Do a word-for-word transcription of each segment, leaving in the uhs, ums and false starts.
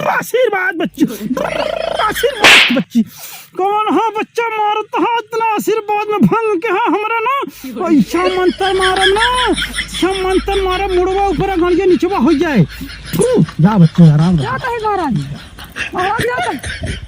आशीर्वाद बच्ची, आशीर्वाद बच्ची। कौन हा बच्चा मारत हा इतना आशीर्वाद में भंग के हा हमरा ना? ऐसा मंत्र मारब ना, ऐसा मंत्र मारब, मुड़वा ऊपर गड़िया निचवा हो जाए। थू, जा बच्ची, आराम रह। जाता है महाराज, महाराज जाता है।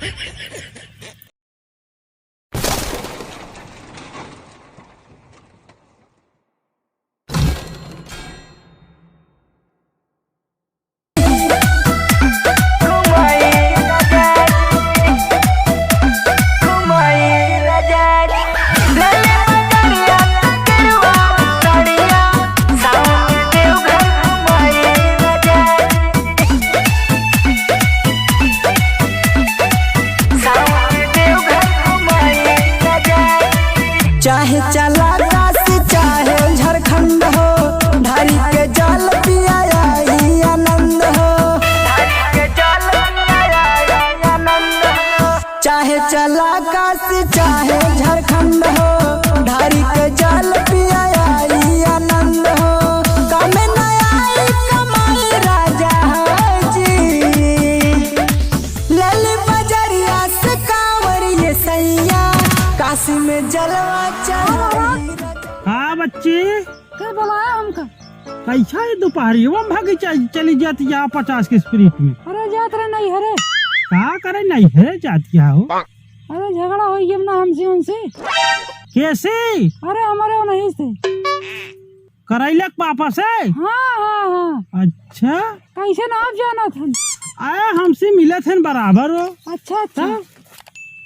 चाहे चला काशी, चाहे झारखंड हो, धारी के जल पिया आई आनंद हो। चाहे चला काशी, चाहे झारखंड हो, धारी के जल पिया आई आनंद हो। कम न आई कमाई राजा जी, लल बजरिया से कांवर ये सैया, काशी में जलवा चढ़ाई। हाँ बच्ची। का बोलाया हमका? कैसा है दोपहरिया में भागी चा-, चली जाती है पचास के स्पीड में? अरे जात रहे नहीं हरे। का करे नहीं हरे जाती हो? अरे झगड़ा हो गया ना हमसे उनसे। कैसे? अरे हमारे वो नहीं से। करैलक पापा से? हाँ, हाँ, हाँ। अच्छा। कैसे ना आप जानत हन? आया हमसे मिलत हन बराबर हो। अच्छा, अच्छा। तब?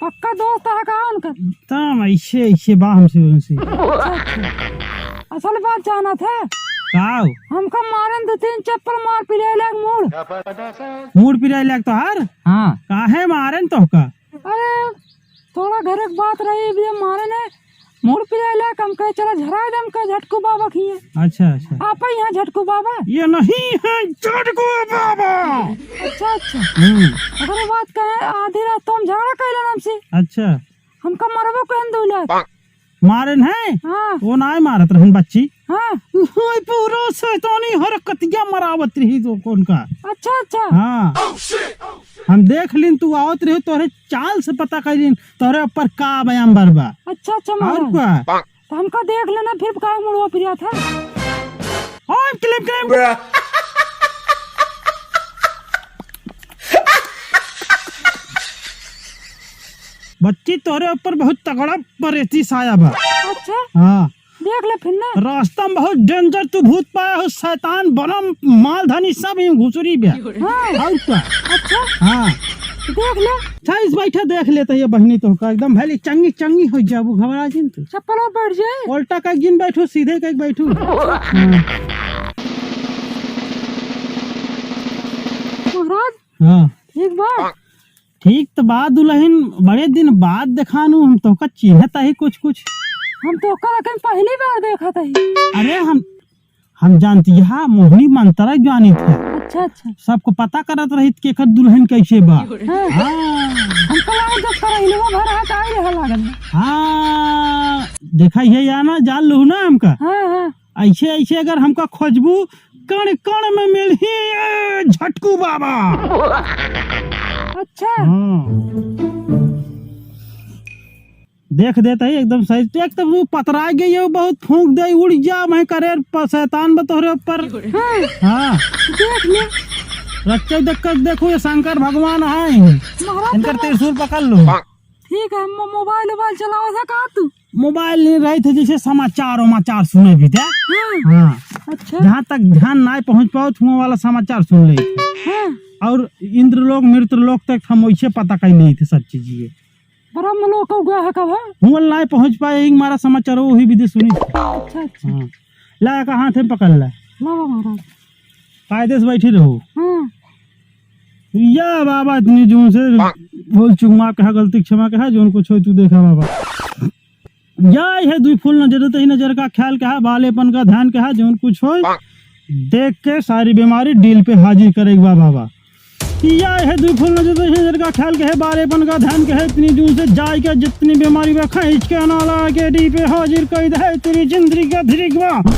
पक्का दोस्त है का उनकर? तब ऐसे, ऐसे बा हमसे उनसे। अच्छा, अच्छा। असल बात जानत है? का हो? हमका मारन दो तीन चप्पल मार पिराइलक मूड़। मूड़ पिराइलक तोहार? हाँ। काहे मारन तोहका? अरे, थोड़ा घरे के बात रही, ये मारे ने मूड़ पिराइलक, हम कहे, "चला झराए दे," हम कहे, "झटकू बाबा खिए।" अच्छा, अच्छा। आप ही यहाँ झटकू बाबा? ये नहीं है झटकू बाबा। अच्छा, अच्छा। हम्म। ओकरे बाद कहे, आधी रात तो हम झगड़ा कैलन हमसे। अच्छा। हमका मरबो कहन दो लात। मारन है? हाँ। वो नाय मारत रहन बच्ची। हाँ। ओए पूरा शैतानी हरकतिया मरावत रही तो कौन का। अच्छा, अच्छा। हाँ। हम देख लिन तू आवत रहे, तोहरे चाल से पता कर लिन तोहरे ऊपर का बयान बरबा। अच्छा, अच्छा, और महाराज। का? तो हमका देख लेना फिर का मुड़वा फिरा था। ओए क्लिप क्लिप। बच्ची तोहरे ऊपर बहुत तगड़ा परेती साया बा। अच्छा। हाँ। देख ले फिर ना। रास्ता में बहुत डेंजर तू भूत पाया हो, शैतान, बनम, मालधनी सब ही घुसरी बे। हाँ। और का? अच्छा। हाँ। देख ले। अच्छा, इस बैठे देख लेते ये बहनी तो का एकदम भले चंगी चंगी हो जाबू, घबरा जिन तू। चप्पलों बैठ जाए। उल्टा कह जिन बैठू, सीधे कह बैठू। हाँ। महाराज। हाँ। ठीक बा। ठीक तो बा दुल्हन, बड़े दिन बाद देखानू, हम तोहका चिन्हत ही कुछ कुछ। हम तोहका लेकिन पहली बार देखत ही। अरे हम, हम जानती है, मोहिनी मंत्र जानी थे। अच्छा, अच्छा। सबको पता करत रही कि एकर दुल्हन कैसे बा। हाँ। हाँ। हमको लागल जब करैलवा भर हाथ आई रहा लागल। हाँ, देखा ये या ना, जान लू ना हमका। हाँ, हाँ। ऐसे, ऐसे अगर हमका खोजबू, कण कण में मिलही ये झटकू बाबा। अच्छा। हाँ। देख देत ही एकदम सही। देख तब वो पतरा गई है, बहुत फूंक दे, उड़ जा, मैं करे प-, शैतान बा तोहरे ऊपर। हाँ। हाँ। देख ले। रच्चे देख कर देखो, ये शंकर भगवान आए हैं। महाराज इनकर बाबा। त्रिशूल पकड़ लो। ठीक है, मो-, मोबाइल वोबाइल चलावत है का तू? मोबाइल नहीं रही थे, जैसे समाचार वमाचार सुने भी थे। हाँ। हाँ। अच्छा। जहाँ तक ध्यान नहीं पहुँच पाओ, वहाँ वाला समाचार सुन ले। हाँ। और इंद्रलोक, मृत्यलोक तक हम वैसे पता कर लिए थे सब चीज ये। ब्रह्मलोक का हुआ है कब है? हुआ नहीं पहुँच पाए, एक मारा समाचार वही विधि सुनी। अच्छा, अच्छा। हाँ। ला, का हाथ में पकड़ ला। ला, ला, महाराज। कायदे से बैठी रहो। हाँ। या बाबा, इतनी जून से बोल चुक माफ कहा, गलती क्षमा कहा, जौन कुछ होई तू देखा बाबा। या है दुई फूल नजर, तही नजर का ख्याल कहा, बालेपन का ध्यान कहा, जौन कुछ होई देख के सारी बीमारी डील पे हाजिर करेक बा बाबा। या है दुई फूल नजर, तही नजर का ख्याल कहे, बालेपन का ध्यान कहे, इतनी जून से जाए के जितनी बीमारी बा, खींच के नाला के डील पे हाजिर कर दे, तेरी जिंदगी का धिरिक बा।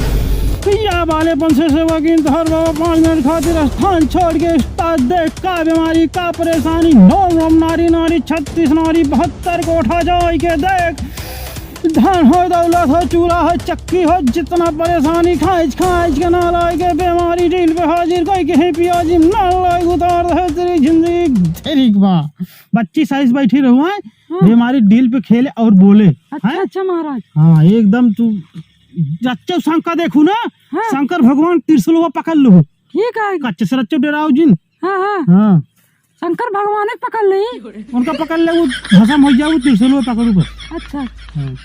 या बालेपन से सेवा की तोहर बाबा पाँच मिनट खातिर स्थान छोड़ के उस्ताद देख का बीमारी का परेशानी। नौ नौ नारी नारी छत्तीस नारी बहत्तर कोठा जाए के देख। धन हो दौलत हो चूल्हा हो चक्की हो जितना परेशानी खाइज खाइज के ना लाए के बीमारी डील पे हाजिर कोई के पियाजी ना लाए उतार दे तेरी जिंदगी। ठीक बा बच्ची साइज बैठी रहू है। हाँ। बीमारी डील पे खेले और बोले। अच्छा, हैं? अच्छा महाराज। हाँ एकदम तू जच्चे शंकर देखू ना। हाँ। शंकर भगवान त्रिशूलवा पकड़ लू। ठीक है। कच्चे से रच्चे डेराओ जिन। हाँ, हाँ। हाँ। शंकर भगवान के पकड़ ले। उनका पकड़ ले, वो भसम हो जाओ, त्रिशूलवा पकड़ू पर। अच्छा। हाँ।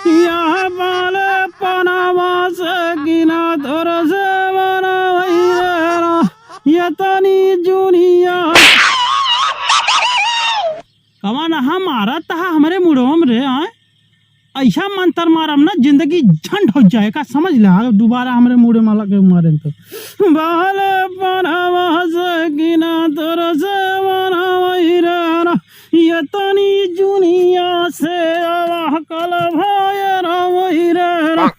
यह बाले पनावा से गिना तोर से मना वही रहना, ये तनी जुनिया। कवन हा मारत हा हमरे मुड़वा में रे, आय? ऐसा मंतर मारब ना, जिंदगी झंड हो जाए, का समझ ले, अगर दोबारा हमरे मुड़े में लगे मारे तो। बाले पनावा से गिना तोर से मना वही रहना, ये तनी जुनिया से आवा कल भाई रहना वही रहना।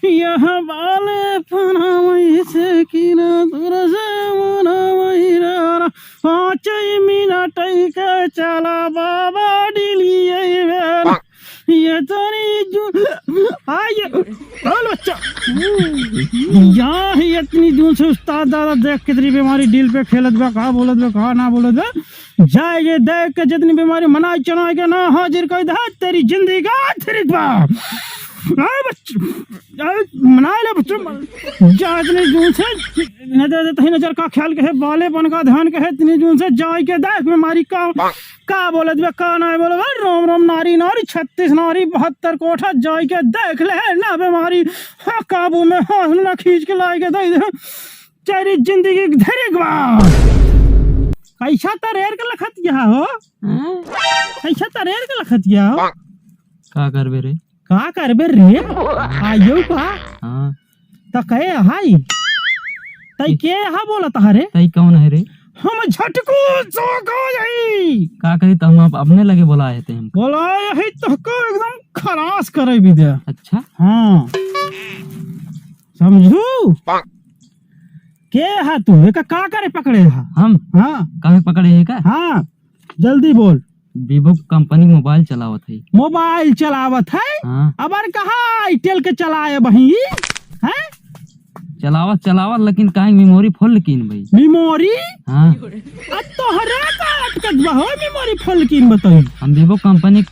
यह बाले पनावा से गिना तोर से मना वही रहना। पाँच मिनट के चला बाबा डिलिये बेला। ये तनी जून, आ ये, बोल बच्चा। या ही इतनी जून से उस्ताद दादा देख कितनी बीमारी डील पे खेलत बा, का बोलत बा, का ना बोलत बा। जाए ये देख के जितनी बीमारी मनाई चनाई के ना हाजिर कर दे, तेरी जिंदगी का थिरिक बा। आ बच्चा, आ मनाए ले बच्चा, जा इतनी जून से नजर देता ही नजर का ख्याल के है, बालेपन का ध्यान के है, इतनी जून से जाए के देख बीमारी का का बोलत बे, का नाहीं बोलत बे? रोम रोम नारी नारी, छत्तीस नारी, बहत्तर कोठा, जाइके देख ले ना बीमारी। हाँ, काबू में हाथ में ना खींच के लाइके दे दे। तेरी जिंदगी धरे के बा। कैसा तरेर के लखत गया हो? हाँ? कैसा तरेर के लखत गया हो? का करबे रे? का करबे रे? आयो का? हाँ। त कहे हाय? तई के यहाँ बोलत हा रे? तई कौन है रे? हम झटकू जोगा यही। का करी त हम अब अपने लगे बोलाए थे हमको। बोलाए ही तोहको एकदम खलास करे भी दे। अच्छा। हाँ। समझू? के हा तू? एका का करे पकड़े हा? हम? हाँ। काहे पकड़े है का? हाँ। जल्दी बोल। Vivo company mobile चलावत है। Mobile चलावत है? हाँ। अबर कहाँ Airtel के चलाए बही? हैं? चलावत, चलावत, लेकिन काहे memory full कीन भाई। Memory? हाँ। आ तोहरे का अटकत बा हो memory full कीन बताई? हम Vivo company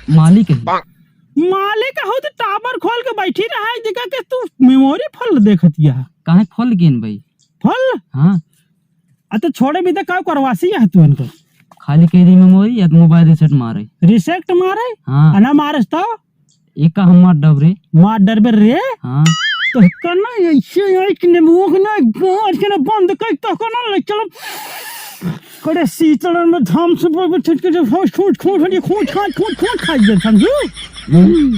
मालिक है। मालिक हो तो tower खोल के बैठी रहा है, देखा के तू memory full देखत या। काहे full कीन भाई? Full? हाँ। आ तो छोड़े भी तो का करवासी है तू इनको? खाली कह दी memory या तो mobile reset मारे। Reset मारे? हाँ। आ ना मारस तो? एका हम मार डब रे। मार डरबे रे? हाँ। तो करना ऐसे है कि नेबुओ के ना गाड़ के ना बंद कर तो को ना ले चलो। करे सीतलन में धाम से पर छट के जो खोज खोज खोज खोज खोज खोज खोज खोज खाई दे समझू? हम्म।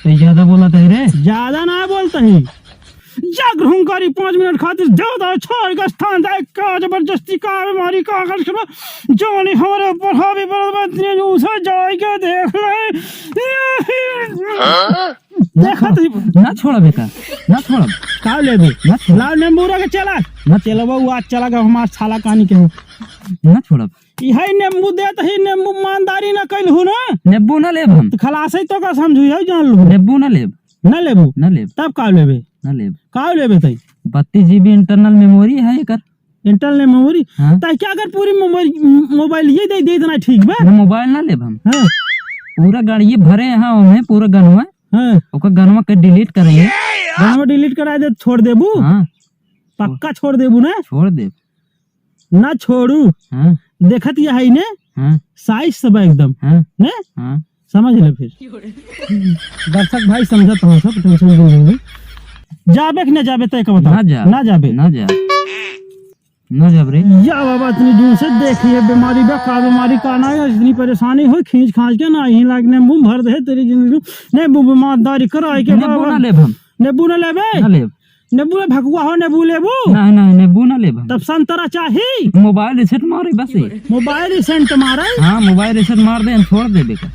तो ज्यादा बोला था रे? ज्यादा ना बोलता ही। जागरूक करी पाँच मिनट खातिर देवता छोड़ के स्थान जाए का जबरदस्ती का बीमारी का आकर्षण जानी हमारे ऊपर हावी बरत इतने उसे जाए के देख ले। देखा तो ना छोड़ा बेटा, ना छोड़ा। का लेबे? ना छोड़ा। लाओ नींबू रख चला। ना चला। चलबा वो आज चला गया हमार साला कहानी के। ना छोड़ा। इहे नींबू देत ही, नींबू ईमानदारी ना कइल हु ना। नींबू ना लेब हम। तो खलास है तो का समझू है जान लू। नींबू ना लेब। ना लेबू? ना लेब। तब का लेबे? ना लेब। का लेबे तई? बत्तीस GB internal memory है एकर। Internal memory? हाँ। तई क्या अगर पूरी memory, mobile ये दे दे इतना ठीक बा? ना mobile ना लेब हम। हाँ। पूरा गाड़िए भरे हैं ओमे, पूरा गनवा। हाँ। ओकर गनवा के delete करेंगे। गनवा delete करा दे, छोड़ देबू? हाँ। पक्का छोड़ देबू ना? छोड़ देब। ना छोड़ू। हाँ। देखत ये है ने? हाँ। Size सब एकदम। हाँ। ने? हाँ। समझ ले फिर। दर्शक भाई समझत हो सब, tension नहीं लेबे। जाबे कि ना जाबे तय का बता। ना जा। ना जाबे। ना जा। ना जाब रे। या बाबा इतनी दूर से देखिए बीमारी बा, का बीमारी का ना है, इतनी परेशानी हो खींच खांच के ना ही लाग नींबू भर दे तेरी जिंदगी में। नींबू ईमानदारी कराए के नींबू बाबा। ना लेब हम। नींबू ना लेबे? ना लेब। नींबू ले भकुआ हो, नींबू लेबू? नहीं, नहीं, नींबू ना लेब हम। तब संतरा चाही? Mobile reset मारे बस। Mobile reset मारे? हाँ, mobile reset मार दे, हम छोड़ देबे का।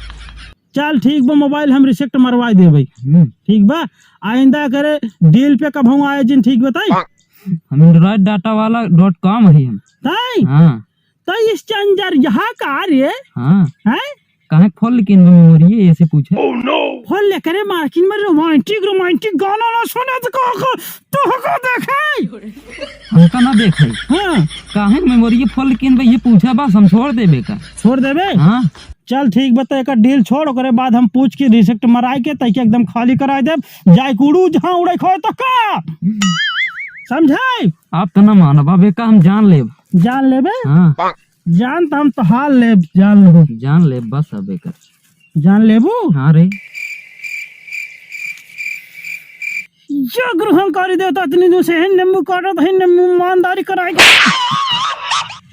चल ठीक बा, मोबाइल हम reset मरवाइ देबै। हम्म। ठीक बा, आइंदा करे डील पे कबहूँ आए जिन, ठीक बताई? हम Android data वाला dot com है हम। ताई? हाँ। तो इस चंजर यहाँ का रे? हाँ। हैं? काहे फोन लेके इनमें मेमोरी है, ऐसे पूछे? फोन लेके रे मार्केट में रोमांटिक, रोमांटिक गाना ना सुने तो का, का, तो का देखे? हमका ना देखे। हाँ। काहे मेमोरी फोन लेके इनमें ये पूछे, बस हम छोड़ देबे का। छोड़ देबे? हाँ। चल ठीक बा, तो एकर डील छोड़, ओकरे बाद हम पूछ के reset मराइ के तइके एकदम खाली कराइ देब। जाए के उड़ू जहाँ उड़े खोए तो का? समझाई? आप तो ना मानब, अब एका हम जान लेब। जान लेबे? हाँ। जान तो हम तोहार लेब, जान लेबे। जान लेब बस अब एकर। जान लेबू? हाँ रे। जो गृहंकारी देवता इतनी दूर से है, नींबू काटत है, नींबू ईमानदारी कराए के।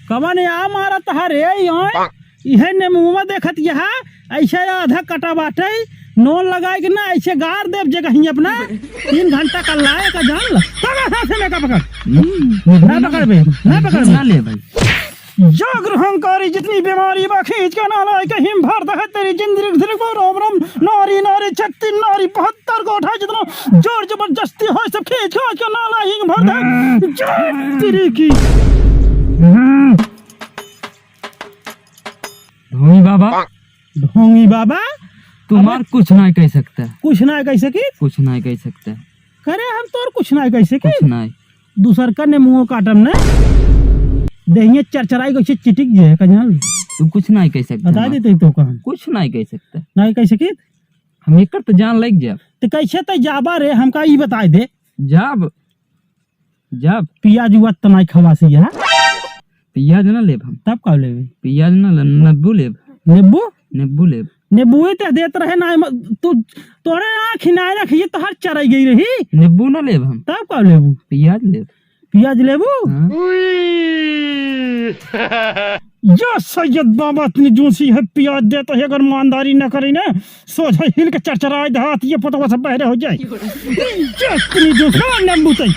कवन या मारत है रे, यों? इहे नेमुआ देखत यहा, ऐसे आधा कटा बाटे, नोन लगाए के ना, ऐसे गार देब जगह ही अपना, तीन घंटा का लाए का जान ल। पकड़ हाथ से लेकर पकड़। हम्म, ना पकड़ बे, ना पकड़ बे। ना ले भाई। जो गृहंकारी जितनी बीमारी बा, खींच के ना लाए के हिम भर दे तेरी जिंदगी, जिंदगी को रोम रोम, नारी, नारी, छत्ती, नारी, बहत्तर गोठा, जितना जोर जबरदस्ती हो, सब खींच, खींच के ना लाए हिम भर दे। जो तेरी की। हम्म। ढोंगी बाबा। ढोंगी बाबा। तुम्हार अब कुछ ना कह सकता। कुछ ना कह सकी? कुछ ना कह सकता। करे हम तोर कुछ ना कह सकी? कुछ ना। दूसर का नेमुओ काटम ने। देहिए चरचराई कैसे चिटिक जे है, का जान? तू कुछ ना कह सकता बता ना। देते तो कहा। कुछ ना कह सकता। ना कह सकी? हम एकर तो जान लग जाब। तो कैसे तो जाबा रे, हमका ई बताए दे। जाब। जब पियाज उआज त नाई खवासी है। पियाज ना लेब हम। तब का लेबे? पियाज ना ले, नींबू लेब। नींबू? नींबू लेब। नींबुए ते देत रहे ना, म-, तू, तोरे आँख ही ना रखिए, तो हर चराई गई रही। नींबू ना लेब हम। तब का लेबू? पियाज लेब। पियाज लेबू? हाँ। जो सैयद बाबा इतनी जूसी है, पियाज देता है, अगर ईमानदारी न करे ना, सोझा हिल के चरचराए देहात, ये पतवा सब बहरे हो जाए। इतनी जो हाँ, नींबू तई।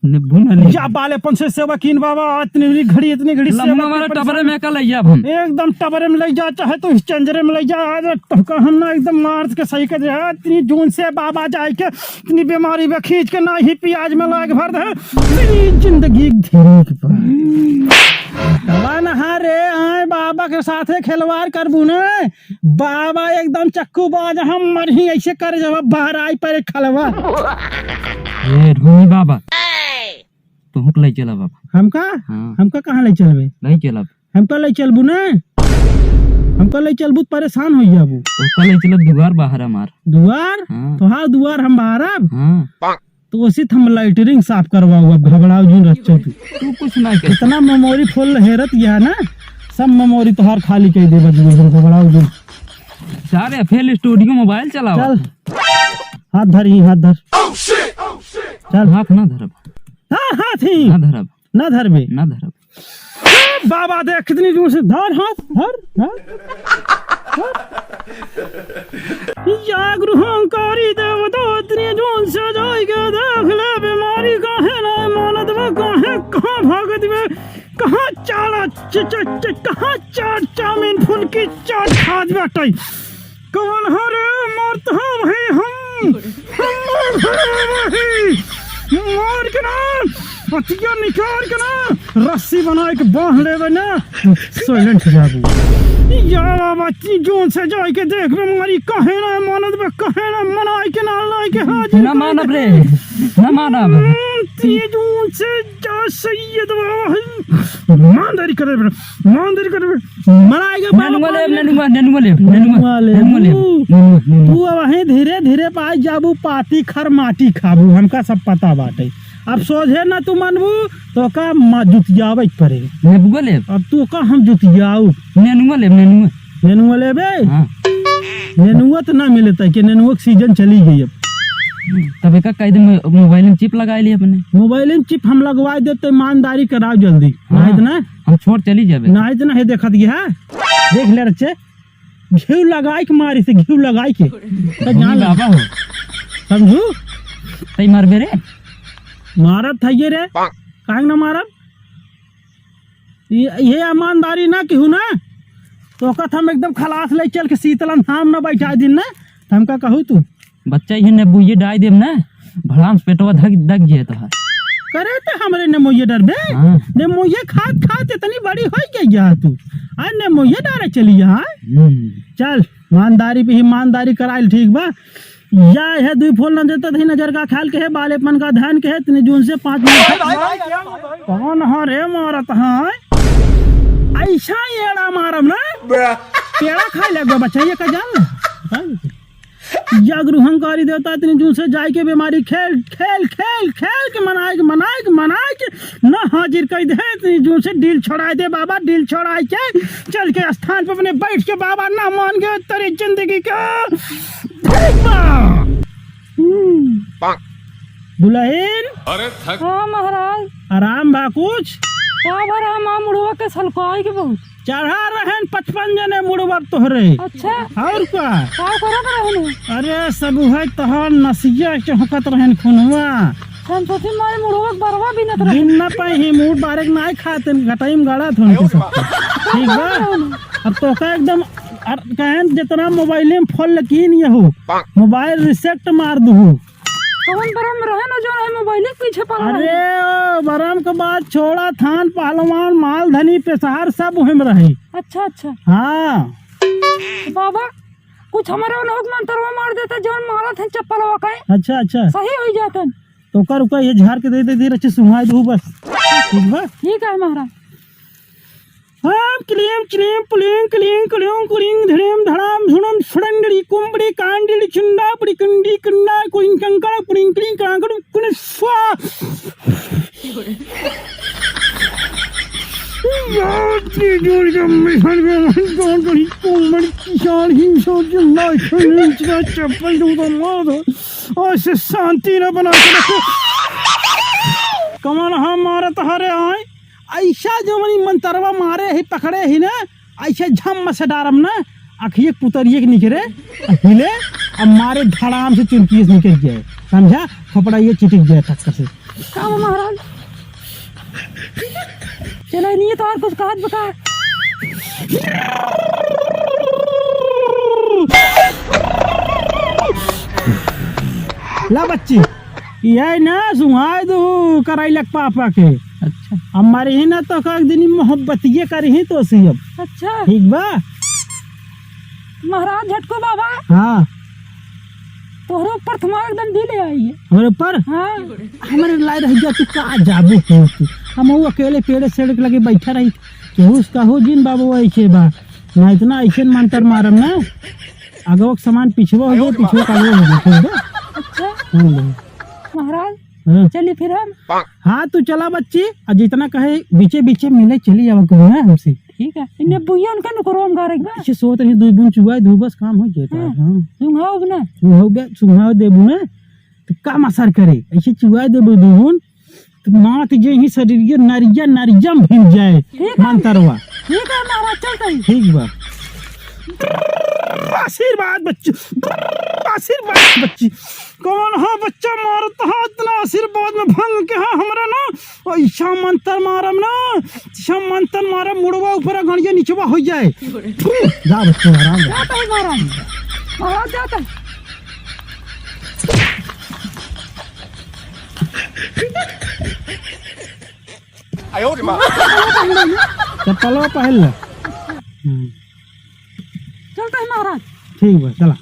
नींबू ना ले। जा बालेपन से सेवा कीन बाबा, इतनी घड़ी, इतनी घड़ी सेवा लम्बा वाला की टबरे में का लइया हम। एकदम टबरे में लइ जा, चाहे तू चंजरे में लइ जा, आज तब का हम ना एकदम मार्च के सही कर दे। इतनी जून से बाबा जाए के, इतनी बीमारी में खींच के ना ही पियाज में लाग भर दे। इतनी जिंदगी धीरे के पास। कवन हा रे, आए बाबा के साथे खिलवाड़ करबू ने। बाबा एकदम चक्कू बाज, हम मरही ऐसे करे जब बाहर आई परे खलवा। ए, ढोंगी बाबा, तुहूँ के लइ चला बाबा। हमका? हाँ। हमका कहाँ लइ चलबे? लइ चलब। हमका लइ चलबू ना? हमका लइ चलबू त परेशान होइ जाबू। ओका लइ चलब दुआर बाहर हमार। दुआर? हाँ। तोहार दुआर हम बाहर अब? हाँ। तो उसी त हम लैट्रिन साफ करवाऊ, अब घबराऊ जिन रच्चो तू। तू कुछ ना कर। इतना मेमोरी फुल हेरत गया ना, सब मेमोरी तोहार खाली कर देबा, जिन घबराऊ जिन। सारे फेल स्टूडियो मोबाइल चलावा। चल, हाथ धर, ही हाथ धर। चल। हाथ ना धरब। हाँ, हाथ ही। ना धरब। ना धरबे। ना धरब। ए, बाबा देख कितनी जोर से धर हाथ, धर, धर, धर। या गृहंकारी देवता इतनी जोर से जाइके देख ले, बीमारी काहे ना मानत बा, काहे, कहाँ भागत बा, कहाँ चाला च-, च-, च-, कहाँ चाट, चाउमीन, फुल्की, चाट खात बाटे। कवन हरे मरत हम हैं हम, हम मर गए वही। मार के ना, पतिया निकाल के ना, रस्सी बनाए के बांध लेबे ना, silent हो जाबू। या बाबा, ती जोन से जाए के देख बे, मारी कहे ना मानत बे, कहे ना मनाए के ना लाए के हाजिर ना कर मानब दे। रे, ना मानब। हम्म, ती जोन से जा सैयद बाबा, ईमानदारी करे बे, ईमानदारी करे बे। मराएगा बाबा नेनुआ लेब, पानी। नेनुआ, नेनुआ लेब, नेनुआ, नेनुआ लेब। नेनुआ लेबू। नेनुआ, नेनुआ। तू अब वहीं धीरे धीरे पाई जाबू, पाती खर माटी खाबू, हमका सब पता बाटे। अब सोझे ना तू मनबू, तो का मा-, जुतियावे के पड़े। नेबुआ लेब। अब तू का हम जुतियाऊ? नेनुआ लेब, नेनुआ। नेनुआ लेबे? हाँ। नेनुआ तो ना मिलता है कि नेनुआ के सीजन चली गई अब। तब एका कह दे, मो-, मोबाइल में चिप लगाए ली अपने। मोबाइल में चिप हम लगवाए देब, तो ईमानदारी कराओ जल्दी। हाँ, नहीं तो ना। हम छोड़ चली जाबे। नहीं तो ना, हे देखत गया, हाँ? देख ले रच्चे, घिउ लगाई के मारी से, घिउ लगाई के। तो जान ले। बाबा हो। समझू? तई मारबे रे? मारब था ये रे। काहे ना मारब? ये, ये ईमानदारी ना केहू ना। तो कहत हम एकदम खलास ले चल के शीतलन धाम न बैठा दिन ना, तो हमका कहू तू? बच्चा, ये नेबुइये डाइ देब ना, भड़ाम से पेटवा धक, धक जिए तो है। करे तो हमरे नेमोइये डरबे? हाँ। नेमोइये खात, खात इतनी बड़ी होइ गई है तू। आ नेमोइये डारे चली है? हम्म। चल, ईमानदारी पे ईमानदारी कराइल ठीक बा। या है दुई फोल न देता थी, नजर का ख्याल के है, बालेपन का ध्यान के है, इतने जून से पाँच मिनट। कौन है रे मारत है? ऐसा एड़ा मारम ना। पेड़ा खाए लगबा बच्चा, ये का जान ले? जागरू हंकारी देवता इतनी जून से जाए के बीमारी खेल, खेल, खेल, खेल के मनाए के, मनाए के, मनाए के, ना हाजिर कर दे इतनी जून से डील छोड़ाए दे बाबा, डील छोड़ाए के चल के स्थान पे अपने बैठ के बाबा ना मान गए तेरी जिंदगी का। ठीक बा। हम्म। दुल्हन। अरे थक। हाँ महाराज। आराम बा कुछ? का बा राम, आ मुड़वा के सलकाई के बहुत। चढ़ा रहन पचपन जने मुड़वा तोहरे। अच्छा। और का? का करत रहन? अरे सब है तोहर नसिया चहकत रहन खूनवा। हम सोची मारे मुड़वा के बरवा बिनत रहन। बिन ना पाई ही, मुड़ बारेक नाई खाते, घटाई में गाड़ा थोन के सब। ठीक बा? अब तोका एकदम अर-, कहन जितना मोबाइल में फोन लकीन ये हो, मोबाइल रिसेट मार दू। कौन बरम रहे ना जो है मोबाइल के पीछे पड़ा रहे? अरे, ओ बरम के बात छोड़ा, थान पहलवान, मालधनी, पेशहार सब उहे में रहे। अच्छा, अच्छा। हाँ। तो बाबा, कुछ हमारे लोग मंत्रवा मार देता, जौन मारत है चप्पलवा का। अच्छा, अच्छा। सही हो जाता। तो ओकर, ओकर ये झाड़ के दे दे, दे रचे सुंघाई दू बस। ठीक बा? ठीक है महाराज। हाँ, क्लीम, क्लीम, पुलिंग, क्लीं, क्लियों, कुलिंग, धड़ेम, धड़ाम, झुड़म, फुड़ंडड़ी, कुंबड़ी, कांडड़ी, चुंडा, बड़ी कंडी, कंडा, कुलिंग, कंकड़ा, पुलिंग, क्लिंग, क्लांकड़, कुन स्वा। यार, ये जोड़ के मिशन में कौन बड़ी कुंबड़ी, किसान, हिंसा, चुंडा, चुंडा, चप्पल दूंगा, मार दो। और इसे शांति न बना के रखो। कमल हम मारत हरे आए। ऐसा जवन ई मंतरवा मारे ही, पकड़े ही ना, ऐसे झम से डारम ना, अखिए पुतरिए के निकरे, आ हिले, आ मारे धड़ाम से चुरकी से निकल जाए, समझा? खपड़ा ये चिटिक जाए टक्कर से। का बा महाराज? चलो, नहीं तो और कुछ कहत बका। ला बच्ची, यही ना सुहाय दू करैलक पापा के। अच्छा। हमारे ही ना तो का एक दिन मोहब्बतिये करी ही तो सी अब। अच्छा। ठीक बा? महाराज झटको बाबा। हाँ। तोहरे ऊपर तुम्हारा एकदम दिल आई है। हमरे ऊपर? हाँ। हमरे लाए रह गया, तू का जाबू हो तू? हम वो अकेले पेड़े सेड़ के लगे बैठा रही। केहू से कहो जिन बाबू ऐसे बा। ना इतना ऐसे मंतर मारम ना। आगवा के समान पिछवा हो गया, पिछवा का आगवा हो गया, ठीक बा? अच्छा। हाँ, हाँ। महाराज, हाँ। चली फिर हम। हाँ, तू चला बच्ची, आ जितना कहे बीचे बीचे मिले चली आवा करो, हाँ, हमसे। ठीक है, इन्हें बुइया उनका नुकरो हम गारे बा। इसे सोत रही, दुई बूंद चुआए, दू बस काम हो जाता है, हाँ। हाँ। सुंघाओ ना। सुंघाओ बे, सुंघाओ देबू ना, तो काम असर करे। ऐसे चुआए देबू दू बूंद, तो मात जे ही शरीर के नरिया, नरिया में भिन जाए ठीक है। मंतरवा। ठीक है महाराज, चल तनी। ठीक बा। आशीर्वाद बच्ची, आशीर्वाद बच्ची। कौन हो बच्चा मारत हा इतना आशीर्वाद में भंग के हा हमरा ना? ऐसा मंतर मारम ना, ऐसा मंतर मारम मुड़वा ऊपर गणिया निचवा हो जाए। जा बच्चा आराम से। जाता है महाराज, महाराज जाता है। चप्पलवा पहन ले। हम्म। चलता है महाराज। ठीक बा, चला।